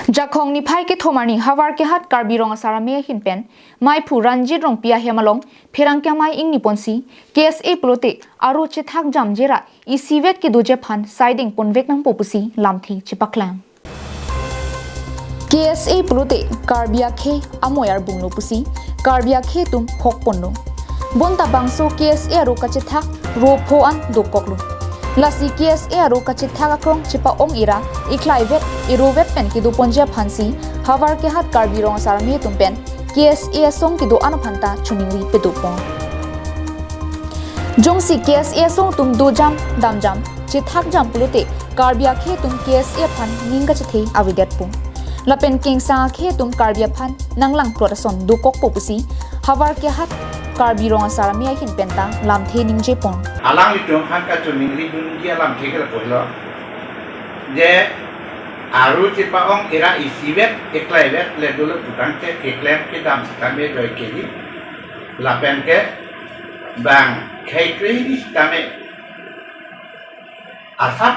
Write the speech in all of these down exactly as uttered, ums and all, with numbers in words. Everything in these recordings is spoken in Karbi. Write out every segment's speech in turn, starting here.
Jakhong niphai kethom arni Howraghat Karbi Rong Asar Amei ahin pen maiphu Ranjit Rongpi ahem along pherangke amei ingni ponsi K S A pulote aro chethak jamje ra isivet kedoji aphan saideng ponvek nangpo pusi lamthe chepaklang. K S A pulote Karbi akhei amoi arbunglo pusi Karbi akhei atum hok ponlo. Bonta bangso K S A aro kachethak ro pho an dokoklo. Lasi K S A aro kachethak akrong chepa-ong ira iklaivet irovet pen kedo ponji aphansi Howraghat Karbi Rong Asar Amei atum pen K S A asong kedo-an aphanta choningri pedo pon. Jongsi K S A asong atum dojam damjam chethak jam pulote Karbi akhei atum K S A aphan ning kachethe avedetpo. Lapen kengsang akhei atum Karbi aphan nanglang plot ason dokokpo pusi Howraghat Karbi Rong Asar Amei ahin penta lamthe ningje pon. Alanglitum aphan kachoningri dunji alamthe ke lapu helo. Je aro chepa-ong ira isivet iklaivet le dolo putangte keklem kedam sitame doi keli. Lapen ke bang khei kre hini sitame asap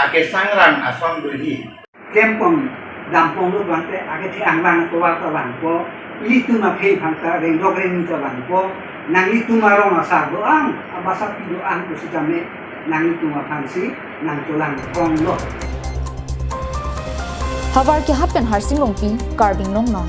akesangrang ason doji. Klempon dampon lo bangke akethe anglang atovar ta langpo. Ilitum akhei aphan ta rengdok rengni ta langpo. Nanglitum arong asar do-an, abasa pi do-an pusitame nanglitum aphansi nangcholang pon lo. Howraghat pen Harsing Rongpi, Karbi Anglong Non.